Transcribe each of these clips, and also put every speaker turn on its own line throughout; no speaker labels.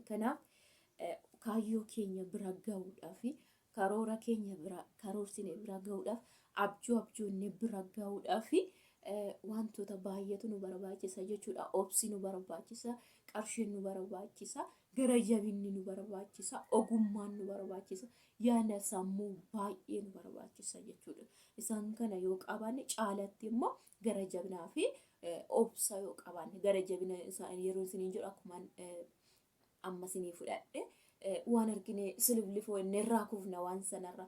Kanaaf kaayyoo keenya bira gahuudhaaf karoora keenya bira karoorsine bira gahuudhaaf abjuu abjoonne bira gahuudhaaf wantoota baay'eetu nu barbaachisa jechuudha. Obsi nu barbaachisa, qarshiin nu barbaachisa, gara jabinni nu barbaachisa, ogummaan nu barbaachisa, yaada sammuu baay'ee nu barbaachisa jechuudha. Isaan kana yoo qabaanne caalatti immoo gara jabinaa fi obsa yoo qabaanne gara jabina isaa yeroo isiniin jedhu akkuma amma isinii fudhadhe waan argine siliflifoo inni irraa kufna waan sanarra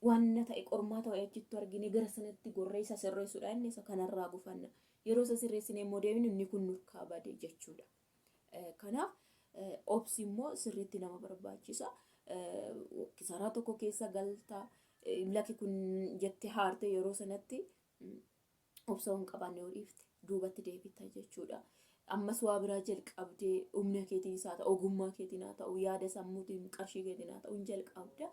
waan na ta'e qormaata wayii achittu argine gara sanatti gorree isa sirreessuudha inni isa kanarraa gufanna yeroo isa sirreessine immoo deebinu inni kun nurkaa bade jechuudha. Kanaaf obsi immoo sirriitti nama barbaachisa. Kisaaraa tokko keessa galta laki kun jette haarte yeroo sanatti obsa hin qabaanne yoo dhiifte duubatti deebita jechuudha. Ammas waa biraa jalqabdee humna keetiin isaa ta'u ogummaa keetiin haa ta'u yaada sammuutiin qarshii keetiin haa ta'u hin jalqabda.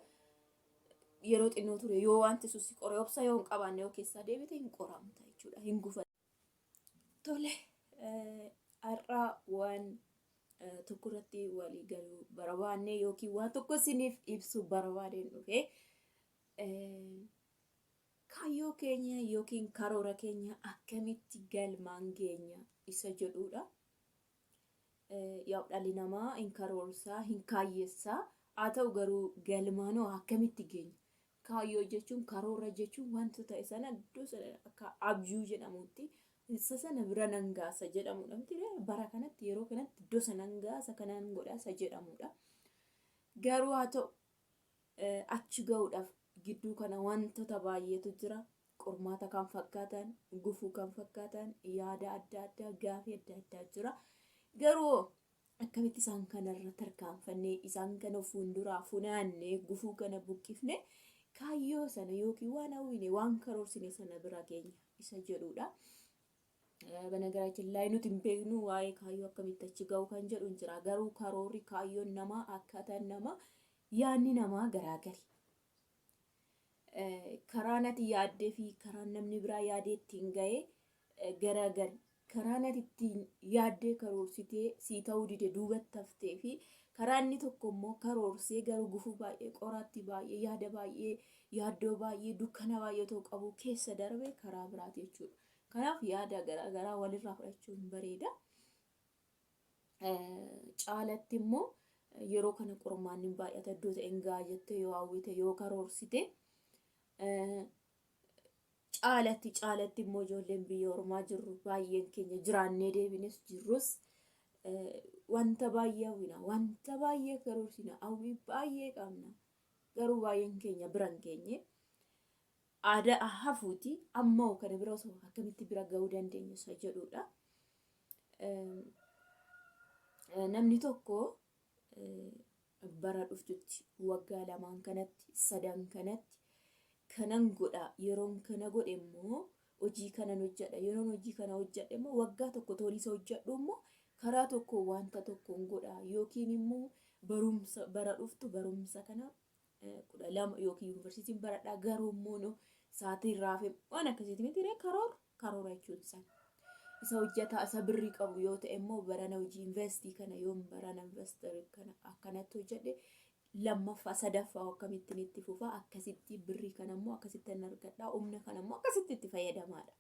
Yeroo xinnoo ture yoo wanti sun si qore obsa yoo hin qabaanne yoo keessaa deebite hin qoramta jechuudha hin gufata. Tole har'a waan tokko irratti walii galuu barbaanne yookiin waan tokko isiniif ibsuu barbaadeen dhufe. Kaayyoo keenya yookiin karoora keenya akkamitti galmaan geenya isa jedhuudha. Yaa'u dhalli namaa hin karoorsaa, hin kaayyessaa. Haa ta'u garuu galmaanoo akkamitti geenya? Kaayyoo jechuun karoora jechuun wanta ta'e sana iddoo sana akka abjuu jedhamutti isa sana bira nan gaasa jedhamudha miti bara kanatti yeroo kanatti iddoo sana nan gaasa kanaan godha isa jedhamudha. Garuu haa ta'u Achi ga'uudhaaf gidduu kana wantoota baay'eetu jira. Qormaata kan fakkaatan, gufuu kan fakkaatan, yaada adda addaa, gaafii adda addaa jira. Garuu akkamitti isaan kanarra tarkaanfannee isaan kana fuulduraa funaannee gufuu kana buqqifne kaayyoo sana yookiin waan hawwine waan karoorsine sana bira geenya isa jedhudha. Banagaraachin laay nuti hin beeknu waa'ee kaayyoo akkamitti achi ga'u kan jedhu hin jira. Garuu karoorri kaayyoon namaa akkaataan namaa yaadni namaa garaagari. Karaan ati yaaddee fi karaan namni biraa yaadee ittiin ga'e garaagari. Karaan ati ittiin yaaddee karoorsitee sii ta'uu dide duubatti haftee fi karaa inni tokko immoo karoorsee garuu gufuu baay'ee qoraattii baay'ee yaada baay'ee yaaddoo baay'ee dukkana baay'ee otoo qabu keessa darbe karaa biraati jechuudha. Kanaaf yaada garaa garaa walirraa fudhachuun bareeda. Caalatti immoo yeroo kana qormaanni hin baay'ata iddoo ta'e hin ga'a jettee yoo hawwite yoo karoorsite caalatti caalatti immoo ijoolleen biyya ormaa jirru baay'een keenya jiraannee deebines jirrus wanta baay'ee hawwina wanta baay'ee karoorsina hawwii baay'ee qabna garuu baay'een keenya bira hin geenye. Aadaa hafuuti amma hoo kana bira osoo akkamitti bira ga'uu dandeenya isa jedhudha. Namni tokko bara dhuftutti waggaa lamaan kanatti sadan kanatti kanan godha yeroon kana godhe immoo hojii kanan hojjedha yeroon hojii kana hojjedhe immoo waggaa tokko toon isa hojjedhu immoo karaa tokko wanta tokkoon godha yookiin immoo barumsa bara dhuftu barumsa kana 12 yookiin yuunivarsiitiin baradhaa garuu immoo no sa'aatiin raafee waan akkasiiti miti ree karoora karoora jechuun san isa hojjetaa isa birrii qabu yoo ta'e immoo barana hojii investii kana yoon barana investor kana akkanatti hojjedhe lammaffaa sadaffaa akkamittiin itti fufaa akkasitti birrii kana immoo akkasitti hin argadhaa humna kana immoo akkasitti itti fayyadamaadha.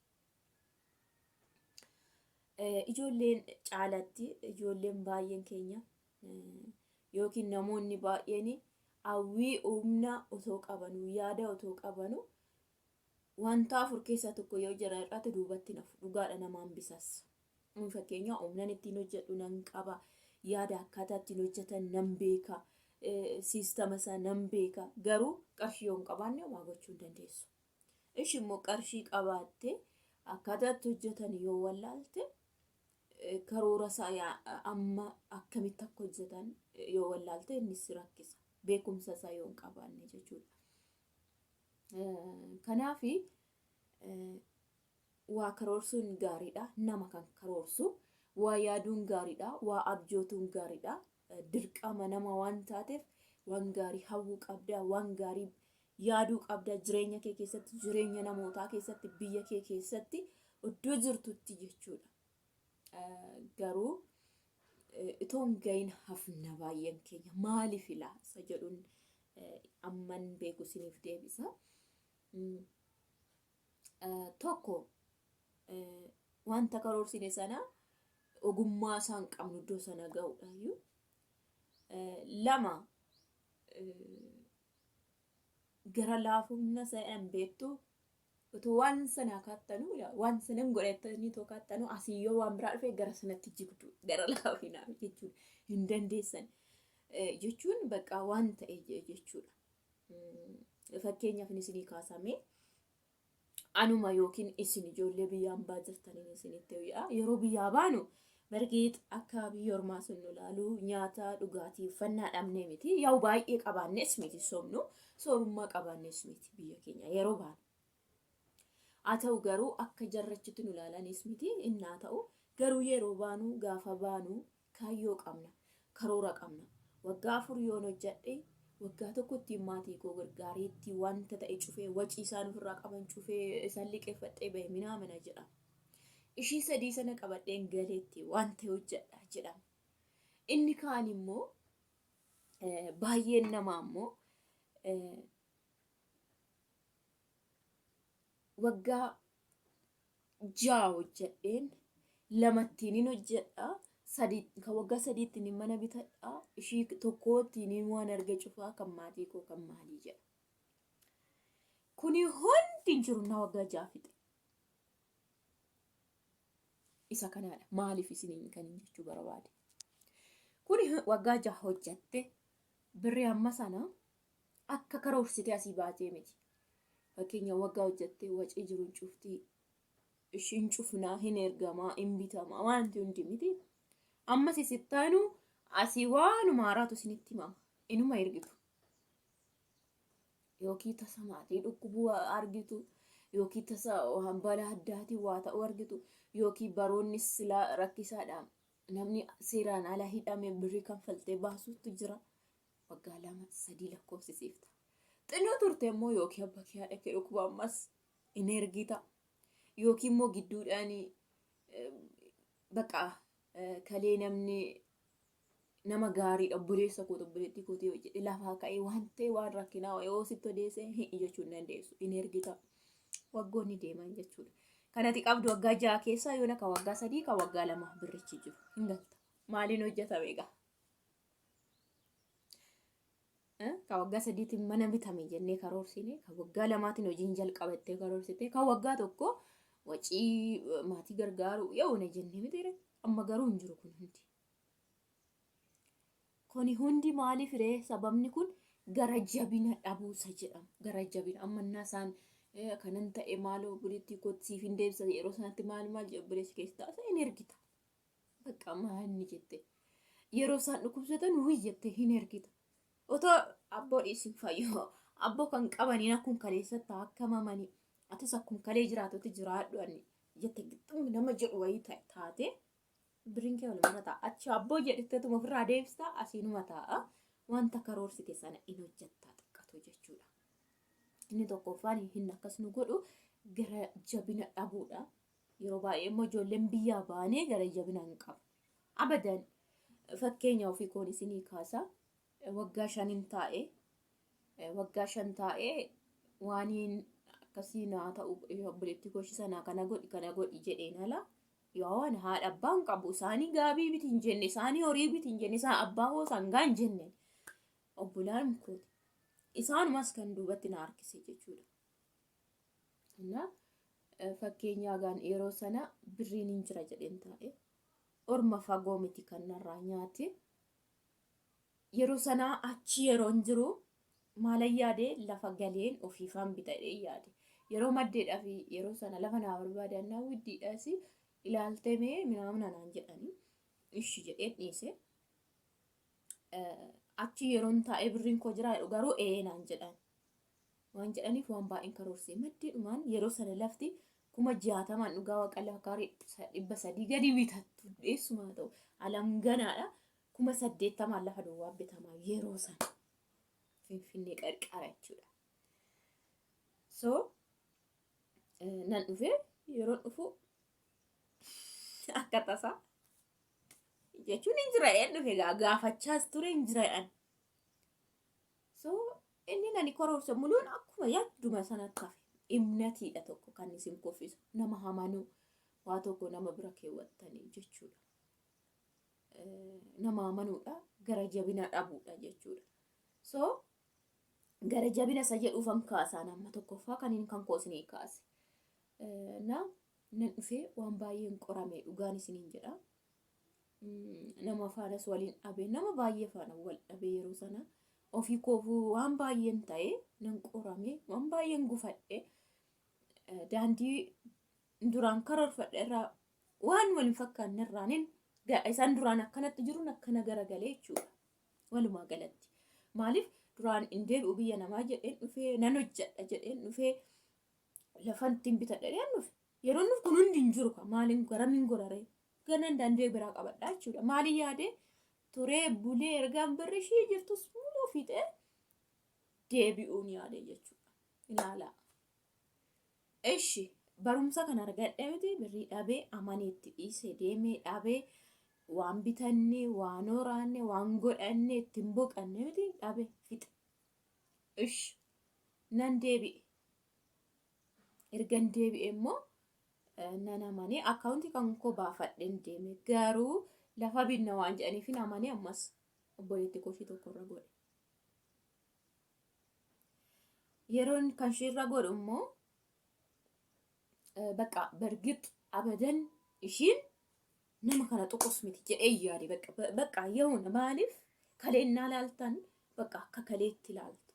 Ijoolleen caalatti ijoolleen baay'een keenya yookiin namoonni baay'een hawwii humna otoo qabanuu yaada otoo qabanuu wanta afur keessaa tokko yoo jira irratti duubatti nafu dhugaadha nama hambisas. Fakkeenyaa humnan ittiin hojjedhu nan qaba yaada akkaataa ittiin hojjetan nan beeka siistama isaa nan beeka garuu qarshii yoo hin qabaanne homaa gochuu hin dandeessu. Ishi immoo qarshii qabaatte akkaataa itti hojjetan yoo wallaalte karoora isaa amma akkamitti akka hojjetan yoo wallaalte innis si rakkisa. Beekumsa isaa yoo hin qabaanne jechuudha. Kanaaf waa karoorsuun gaariidha. Nama kan karoorsu waa yaaduun gaariidha. Waa abjootuun gaariidha. Dirqama nama waan taateef waan gaarii hawwuu qabda. Waan gaarii yaaduu qabda. Jireenya kee keessatti, jireenya namootaa keessatti, biyya kee keessatti iddoo jirtutti jechuudha. Garuu Itoo hin gahin hafna baay'een keenya maaliif ilaa isa jedhuun amman beeku isiniif deebisa. Tokko wanta karoorsine sana ogummaa isaa hin qabnu iddoo sana ga'uudhaayyuu. Lama gara laafumna sana beektu otoo waan sana kaattanuu waan sana hin godhatanii otoo kaattanuu asii yoo waan biraa dhufe gara sanatti jigdu gara laafinaa jechuudha hin dandeessan jechuun bakka waan ta'e jechuudha. Fakkeenyaaf isinii kaasame anuma yookiin isin ijoollee biyya ambaa jirtaniin isinitti ho'a. Yeroo biyyaa baanu bargeet akka biyya ormaa sun nu laalu nyaata dhugaatii uffannaa dhabnee miti. Yaa'u baay'ee qabaannes miti somnu soorummaa qabaannes miti biyya keenya yeroo baanu. Haa ta'u garuu akka jarrachitti nu laalanis miti innaa ta'u garuu yeroo baanu gaafa baanu Kaayyoo qabna. Karoora qabna. Waggaa 4 yoon hojjadhe waggaa tokko ittiin maatii koo gargaaree ittiin wanta ta'e cufee wacii isaan ofirraa qaban cufee isaan liqeeffadhee bahe minaamina jedhama. Ishii sadii sana qabadheen galeetti waan ta'e hojjedha jedhama. Inni kaan immoo baay'een namaa immoo waggaa 6 hojjedheen lamattiinin hojjedha sadii kan waggaa sadiittiin mana bitadha ishii tokkoottiin waan arge cufaa kan maatii koo kan maalii jedha. Kuni hundi hin jiru na waggaa 6 fixe. Isa kanaadha maaliif isiniin kan hin jechuu barbaade. Kuni waggaa 6 hojjette birri amma sana akka karoorsitee asii baatee miti. Fakkeenya waggaa hojjettee wacii jiru hin cuftii, ishiin cufnaa, hin ergamaa, hin bitamaa wanti hundi miti. Ammas isittaanu asii waanuma haaraatu isinitti himama. Inuma ergitu. Yookiin tasa maatii dhukkubuu argitu, yookiin tasa waan balaa addaatiin waa ta'uu argitu, yookiin baroonni silaa rakkisaadha. Namni seeraan ala hidhame birrii kanfaltee baasuutu jira. Waggaa 2 3 lakkoofsisiifta. Xinnoo turte immoo yookiin abbaa kee haadha kee dhukkuba ammas hin ergita. Yookiin immoo gidduudhaan bakka kalee namni nama gaariidha obboleessa kooti obboleettii kooti yoo jedhe lafaa ka'ee waan ta'e waan rakkinaa yoo sitti odeesse hin jechuu hin dandeessu hin ergita. Waggoonni deeman jechuudha. Kan ati qabdu waggaa 6 keessaa yoona kan waggaa 3 kan waggaa 2 birrichi jiru hin galta. Maaliin hojjetame egaa? Kan waggaa 3tiin mana bitame jennee karoorsine, kan waggaa 2tiin hojiin jalqabattee karoorsite, kan waggaa 1 wacii maatii gargaaru yoo na jennee miti amma garuu hin jiru kun hundi. Kuni hundi maaliif ree sababni kun gara jabina dhabuusa jedhama. Gara jabina amma innaa isaan kanan ta'e maaloo obboleettii kootti siif hin deebisa yeroo sanatti maal maal jedhu obboleessi keessa ta'a hin ergita. Bakka maal inni jette. Yeroo isaan dhukkubsatan wuy jette hin ergita. Otoo abboo dhiisin fayyoo. Abboo kan qabaniin akkuma kaleessatti akka mamanii. Atis akkuma kalee jiraatutti jiraadhu ani jette gixxum nama jedhu wayii taate biriin kee walumarra ta'a. Achi abboo jedhettetuma ofirraa deebista asiinuma taa'a. Wanta karoorsite sana in hojjettaa xiqqatu jechuudha. Inni tokkoffaan hin akkas nu godhu gara jabina dhabuudha. Yeroo baay'ee immoo ijoolleen biyyaa baanee gara jabina hin qabnu. Abadan fakkeenya ofii koon isinii kaasa. Waggaa shanin taa'e. Waggaa 5 taa'ee waaniin akkasii naa ta'u obboleettii koo ishii sanaa kana godhi kana godhi jedheen ala yoo waan haadha abbaa hin qabu isaanii gaabii biti hin jenne isaanii horii biti hin jenne isaan abbaa koo sangaa hin jenne obbolaan kooti. Isaanumas kan duubatti na harkise jechuudha. Innaa fakkeenyaa gaan yeroo sana birriin hin jira jedheen taa'e. Orma fagoo miti kan narraa nyaate. Yeroo sanaa achi yeroon jiru maalan yaade lafa galeen ofiifaan bitadhee yaade. Yeroo maddeedhaa fi yeroo sana lafa naa barbaadan naa widdiidhaas ilaaltee mee minaamina naan jedhanii ishi jedheen dhiise. Achi yeroon taa'ee birriin koo jira jedhu garuu ee naan jedhan. Waan jedhaniif waan baay'een karoorsee maddiidhumaan yeroo sana lafti 60,000n dhugaa waaqa lafa kaarii 300 gadi bitattu dhiyeessumaa ta'u alam ganaadha 80,000n lafa duwwaa bitamaa yeroo sana finfinnee qarqara jechuudha. So nan dhufe yeroo dhufu akka tasaa Jechuun hin jira jedheen dhufe gaa gaafachaas ture hin jira jedhan. So inni nani karoorse muluun akkuma yaadduma sanatti hafe. Imnatiidha tokko kan isin kuffisu nama hamanuu waa tokko nama bira keewwattanii jechuudha. Nama amanuudha gara jabina dhabuudha jechuudha. So gara jabina isa jedhuufan kaasaan amma tokkoffaa kan inni kan koo isinii kaase. Na nan dhufee waan baay'een qorame dhugaan isiniin jedha. Nama faanas waliin dhabe nama baay'ee faana wal dhabe yeroo sana ofii koofuu waan baay'een ta'e nan qorame waan baay'een gufadhe daandii duraan karoorfadhe irraa waan wal hin fakkaanne irraanin isaan duraan akkanatti jiruun akkana garagalee jechuudha. Walumaa galatti. Maaliif duraan hin deebi'u biyya namaa jedheen dhufee nan hojjedha jedheen dhufee lafan ittiin bitadha jedheen dhufe. Yeroon dhufu kun hundi hin jiru ka maaliin garamiin goraree ganan dandee biraa qabadha jechuudha. Maaliin yaadee turee bulee ergaan birri ishii jirtus muluu fixee deebi'uun yaade jechuudha. Ilaalaa. Eshi barumsa kana argadhe miti birrii dhabee amanee itti dhiise deemee dhabee waan bitanne waan horaanne waan godhanne ittiin boqanne miti dhabe fixe. Ishi nan deebi'e. Ergan deebi'e immoo nan amanee akkaawuntii kan koo baafadheen deeme garuu lafa binna waan jedhaniif hin amanee ammas obboleettii koo ishii tokko irra godhe. Yeroon kan ishiirra godhu immoo bakka bergix abadan ishiin nama kana tuqus miti jedhee yaade bakka bakka yehoona maaliif kaleennaa laaltan bakka akka kaleetti laaltu.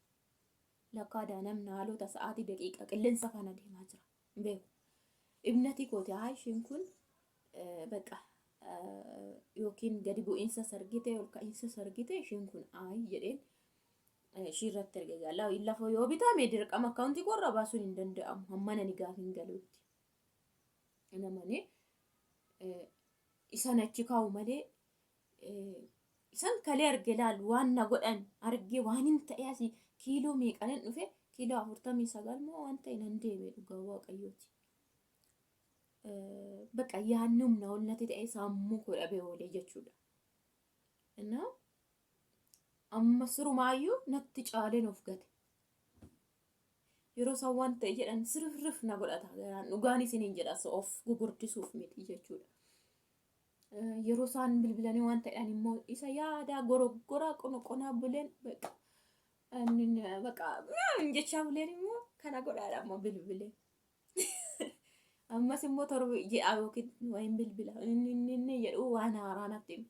Lakkaa daa namni haalota sa'aatii daqiiqa qilleensa faana deemaa jira. Hin beeku. Ibnatii kooti haa ishiin kun bakka yookiin gadi bu'iinsa sargite ol ka'iinsa sargite ishiin kun ayi jedheen ishii irratti erga gaala lafa yoo bitame dirqama akkaawuntii koo irraa baasuun hin danda'amu hamma ani gaafin galuutti. Namani isan achi kaa'u malee isan kalee arge laal waan na godhan arge waan hin ta'e asii kiiloo meeqanan dhufe kiiloo 49 moo waan ta'e nan deeme dhugaa waaqayyooti. Bakka yaadni humna ol natti ta'e sammuu koo dhabee oolee jechuudha. Innaa amma sirumaayyuu natti caaleen of gate. Yeroo isaan waan ta'e jedhan sirifrif na godhata garaan dhugaan isiniin jedha of gugurdisuuf miti jechuudha. Yeroo isaan bilbilanii waan ta'an immoo isa yaadaa goroggoraa qonoqonaa buleen baqa baqa jechaa buleen immoo kana godhaadha ammoo bilbilee. Ammas immoo torba ji'a yookiin wayin bilbila inni inni jedhu waan haaraa natti hima.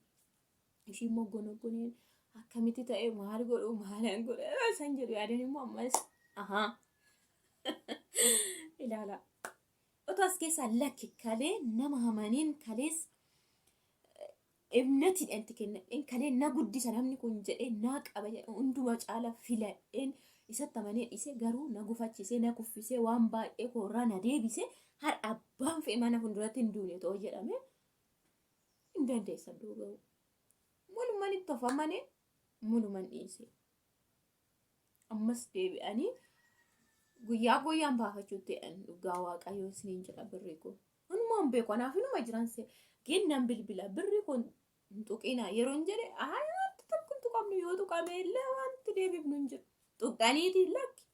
Ishii immoo gonogoneen akkamitti ta'e maal godhu maalan godhu san jedhu yaadan immoo ammas ahaa ilaala. Otoo as keessaa lakki kalee nama hamaniin kalees ibnatiidhaan itti kennadheen kalee na guddisa namni kun jedhee naa qaba jedhee hunduma caala filadheen isatti amanee dhiisee garuu na gufachiisee na kuffisee waan baay'ee koorraa na deebisee har'a abbaan fe'e mana fuulduratti hin duune ta'uu jedhame hin dandeessa iddoo ga'u. Muluman itti of amane muluman dhiise. Ammas deebi'anii guyyaa guyyaan baafachuutti jedhan dhugaa waaqayyoo isiniin jedha birrii koo. Hunumaan beeku anaaf inuma jiran se gin nan bilbila birrii koo hin tuqinaa yeroon jedhe ayi wanti tokko hin tuqamnu yoo tuqame illee wanti deebifnu hin jiru. Tuqxaniitii lakki.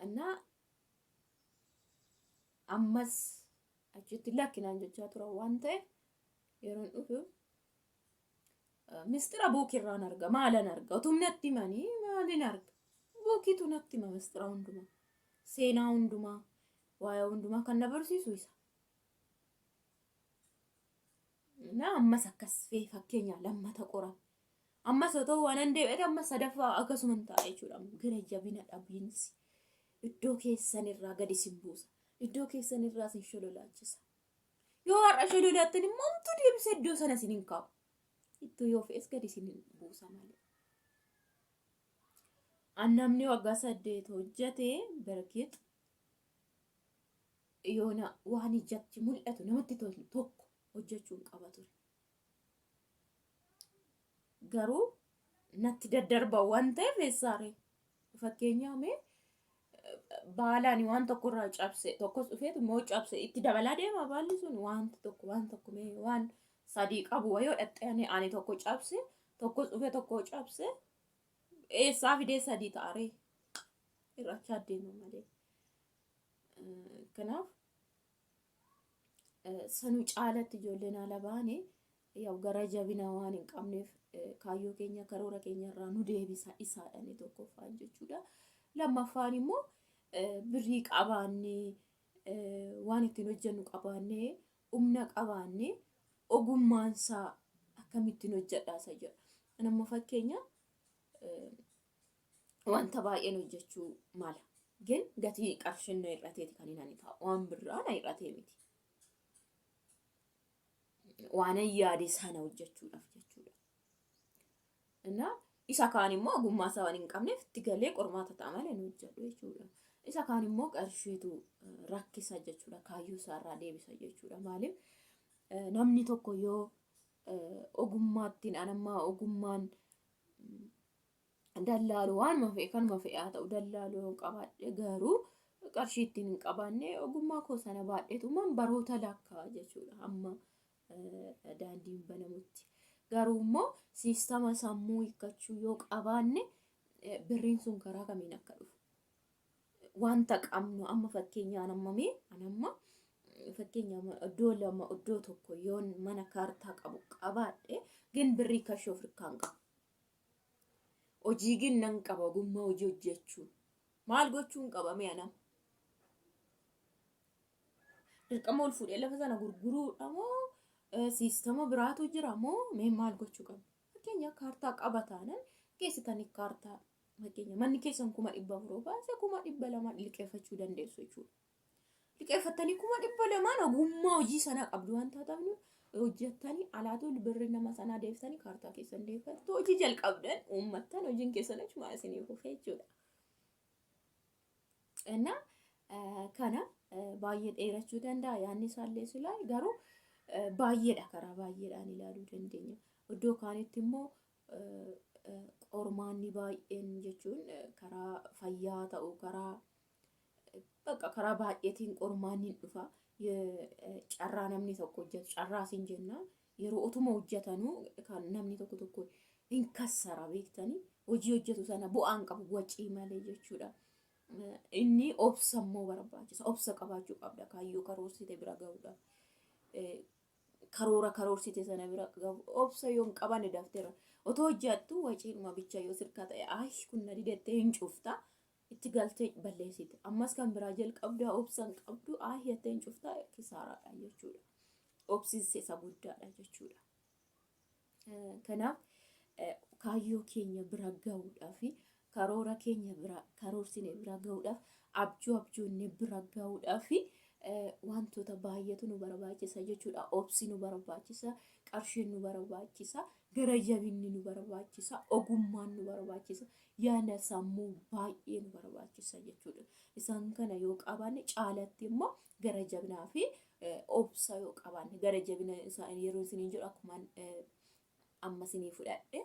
Annaa ammas achitti lakki naan jechaa turan waan ta'eef yeroon dhufu mistira buukirraan arga maalan arga utum natti himanii maalin arga buukiitu natti hima mistira hundumaa seenaa hundumaa waa'ee hundumaa kan na barsiisu isa. Na ammas akkas fee fakkeenya lammata qorame. Ammas otoo waan an deebi'ate ammas sadaffaa akkasuman ta'a jechuudha. Gara jabina dhabiinsi iddoo keessan irraa gadi isin buusa. Iddoo keessan irraa isin shololaachisa. Yoo har'a shololaattan immoo homtuu deebisee iddoo sana isin hin kaa'u. Iddoo yoo fe'es gadi isin buusa malee. An namni waggaa 8 hojjate bergix yoona waan ijatti mul'atu namatti tolu tokko hojjechuun qaba ture. Garuu natti daddarba waan ta'eef eessaare fakkeenyaa mee Baalaan waan tokko irraa cabse tokkos dhufeetu immoo cabse itti dabalaa deema baalli sun wanta tokko waan tokko mee waan sadii qabu wayoo dhaxxee ani tokko cabse tokkos dhufee tokko cabse eessaa fidee sadii ta'aree irrachaa deema malee. Kanaaf sanuu caalatti ijoolleen haala baane yaw gara jabina waan hin qabneef kaayyoo keenya karoora keenya irraa nu deebisa isaadha inni tokkoffaan jechuudha. Lammaffaan immoo birrii qabaannee waan ittiin hojjennu qabaannee humna qabaannee ogummaansaa akkamittiin hojjedhaa isa jedha. Ani amma fakkeenya wanta baay'een hojjechuu mala. Gin gatii qarshiin na hir'ateeti kan inni ani taa'u. Waan birraa na hir'atee miti. Waanan yaade sana hojjechuudhaaf jechuudha. Innaa isa kaan immoo ogummaa isaa waan hin qabneef itti galee qormaata ta'a malee hin hojjedhu jechuudha. Isa kaan immoo qarshiitu rakkisa jechuudha. Kaayyoo isaarraa deebisa jechuudha. Maaliif namni tokko yoo ogummaattiin anammaa ogummaan dallaalu waanuma fe'e kanuma fe'e haa ta'u dallaaluu yoon qabaadhe garuu qarshii ittiin hin qabaanne ogummaa koo sana baadheetumaan baroota lakkaa'a jechuudha hamma daandiin banamutti. Garuu immoo siistama sammuu hiikkachuu yoo qabaanne birriin sun karaa kamiin akka dhufu wanta qabnu amma fakkeenyaan amma mee an amma fakkeenya iddoo lama iddoo tokko yoon mana kaartaa qabu qabaadhe gin birrii kashii of hirkaan qabu. Hojii gin nan qaba ogummaa hojii hojjechuu. Maal gochuun qaba mee anam? Dirqama ol fuudhee lafa sana gurguruudha moo siistama biraatu jira moo mee maal gochuu qabna? Fakkeenya kaartaa qaba taanan geessitanii kaartaa fakkeenya manni keessan 400,000 baase 200,000 liqeeffachuu dandeessu jechuudha. Liqeeffattanii 200,000 ogummaa hojii sanaa qabdu waan taataniif hojjettanii alaatu birri nama sanaa deebistanii kaartaa keessan deeffattu hojii jalqabdan uummattan hojiin keessan achuma isinii fufee jechuudha. Innaa kana baay'ee dheerachuu danda'a yaadni isaallee silaa garuu baay'eedha karaa baay'eedhaan ilaaluu dandeenya. Iddoo kaanitti immoo qormaanni baay'een jechuun karaa fayyaa ta'u karaa bakka karaa baay'eetiin qormaanni hin dhufa. Carraa namni tokko hojjetu carraa siin jenna. Yeroo utuma hojjetanuu kan namni tokko tokko hin kassara beektanii hojii hojjetu sana bu'aan qabu wacii malee jechuudha. Inni obsa immoo barbaachisa. Obsa qabaachuu qabda kaayyoo karoorsite bira gahuudhaaf. Karoora karoorsite sana bira gahu obsa yoo hin qabanne dafteera. Otoo hojjettu waciidhuma bicha yoo sirkaa ta'e ayi kun na didettee hin cufta. Itti galtee balleessite. Ammas kan biraa jalqabdaa obsa hin qabdu ayi jettee hin cufta kisaaraadha jechuudha. Obsi isa guddaadha jechuudha. Kanaaf kaayyoo keenya bira gahuudhaaf karoora keenya bira karoorsine bira gahuudhaaf abjuu abjoonne bira gahuudhaaf wantoota baay'eetu nu barbaachisa jechuudha. Obsi nu barbaachisa, qarshiin nu barbaachisa, gara jabinni nu barbaachisa, ogummaan nu barbaachisa, yaada sammuu baay'ee nu barbaachisa jechuudha. Isaan kana yoo qabaanne caalatti immoo gara jabinaa fi obsa yoo qabaanne gara jabina isaa yeroo isiniin jedhu akkuma amma isinii fudhadhe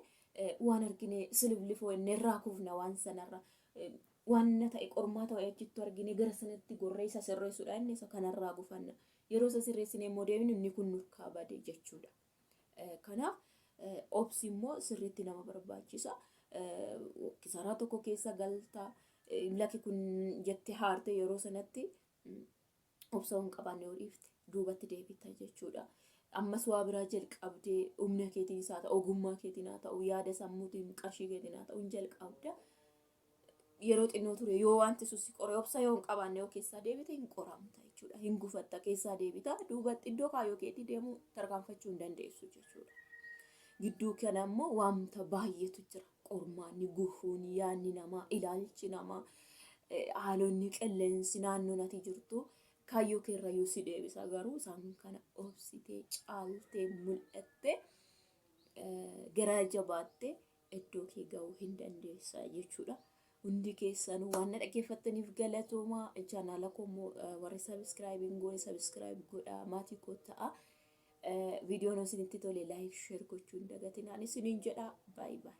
waan argine siliflifoo inni irraa kufna waan sanarra waan na ta'e qormaata wayii achitti argine gara sanatti gorree isa sirreessuudha inni isa kanarraa gufanna yeroo isa sirreessine immoo deemnu inni kun nurkaa bade jechuudha. Kanaaf obsi immoo sirriitti nama barbaachisa. Kisaraa tokko keessa galta laki kun jettee haarte yeroo sanatti obsa hin qabaanne yoo dhiifte duubatti deebita jechuudha. Ammas waa biraa jalqabdee humna keetiin isaa ta'u ogummaa keetiin haa ta'u yaada sammuutiin qarshii keetiin haa ta'u hin jalqabda. Yeroo xinnoo ture yoo wanti sun si qore obsa yoo hin qabaanne yoo keessaa deebite hin qoramta jechuudha. Hin gufatta keessaa deebita duubatti iddoo kaayyoo keetii deemuu tarkaanfachuu hin dandeessu jechuudha. Gidduu kana immoo wanta baay'eetu jira. Qormaanni, gufuun, yaadni namaa, ilaalchi namaa, haalonni qilleensi naannoon ati jirtu kaayyoo keerrayyuu si deebisa. Garuu isaan kana obsitee, caaltee, mul'attee, garaa jabaattee iddoo kee ga'uu hin dandeessa jechuudha. Hundi keessanuu waan na dhaggeeffattaniif galatoomaa. Chaanaala koo immoo warri sabiskiraayib hin goone sabiskiraayib godhaa maatii koo ta'a. Viidiyoon isinitti tole laayik sheer gochuu hin dagatinaan isiniin jedha. Baay baay.